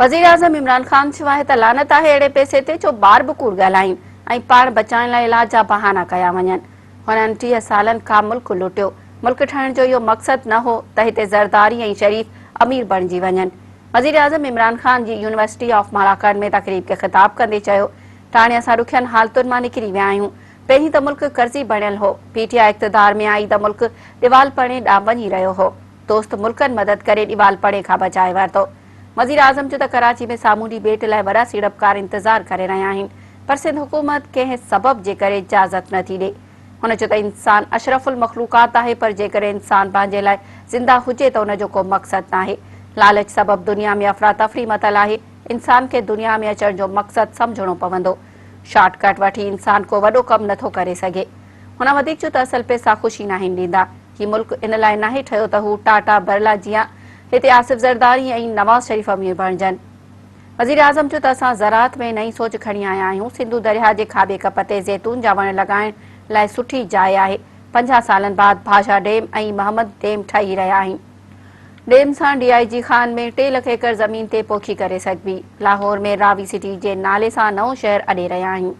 وزيراعظم عمران خان چيو آهي ته لعنت آهي اهڙي پئسي تي جو ٻار به ڪوڙ ڳالهائين ۽ پاڻ بچائڻ لاء علاج جا بهانا ڪيا وڃن. هنن 30 سالن کان ملڪ لٽيو. ملڪ ٺاهڻ جو اهو مقصد نه هو ته هتي زرداري ۽ شريف امير بڻجي وڃن. وزيراعظم عمران خان جي يونيورسٽي آف مالاڪنڊ ۾ تقريب کي خطاب ڪندي چيو ته هاڻي اسان ڏکين حالتن مان نڪري ويا آهيون، پهرين ته ملڪ قرضي بڻيل هو، پي ٽي آء اقتدار ۾ آئي ته ملڪ ڏيوالپڻي ڏانهن وڃي رهيو هو، دوست ملڪن مدد ڪري ڏيوالپڻي کان بچائي ورتو. وزيراعظم چيو ته ڪراچي ۾ سامونڊي ٻيٽ لاء وڏا سيڙپڪار انتظار ڪري رهيا آهن پر سنڌ حڪومت ڪنهن سبب جي ڪري اجازت نه ٿي ڏئي. هن چيو ته انسان اشرف المخلوقات آهي پر جيڪڏهن انسان پنهنجي لاء زنده هجي ته ان جو ڪو مقصد ناهي. لالچ سبب دنيا ۾ افراتفري متل آهي، انسان کي دنيا ۾ اچڻ جو مقصد سمجهڻو پوندو. شارٽ ڪٽ وٺي انسان ڪو وڏو ڪم نٿو ڪري سگهي. هن وڌيڪ چيو ته اصل پئسا خوشي ناهن ڏيندا. هي ملڪ ان لاء ناهي ٺهيو ته هو ٽاٽا برلا جيان هتي آصف زرداري ۽ نواز شريف امير بڻجن. وزيراعظم چيو ته اسان زراعت ۾ نئين سوچ کڻي آيا آهيون، سنڌو درياهه جي کاٻي ڪپ تي زيتون جا وڻ لڳائڻ لاء سٺي جاء آهي، 50 سالن بعد ڀاشا ڊيم ۽ محمد ڊيم ٺهي رهيا آهن. ڊيم سان ڊي I جي خان ۾ ٽي لک ايڪڙ زمين تي پوکي ڪري سگهبي. لاهور ۾ راوي سٽي جي نالي سان نئون شهر اڏي رهيا آهيون.